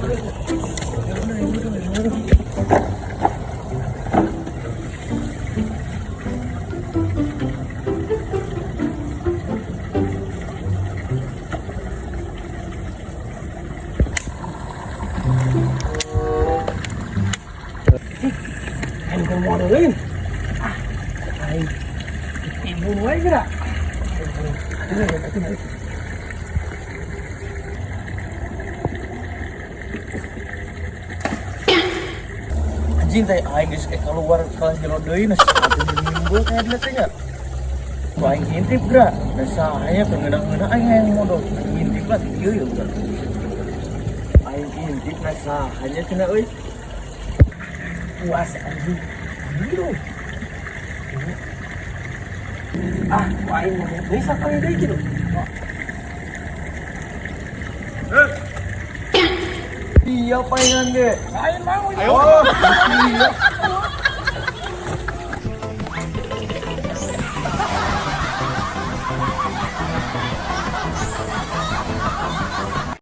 Aing keur modelin. Ah, aing timbun wae geura. Anjing teh aing geus keluar kelas jero deui, nah atuh nimbul kayak dia teh nya. Ku aing ngintip geura. Da saya pengeunah-ngeunah aing hayang modol. Ngintip lah di dieu ya bukan. Aing intip nah sahanya cenah euy. Puas anjing. Gitu. Ah, ku aing model deui sakali deui gitu. Iya palingan ge. Aing mau. Oh, iya.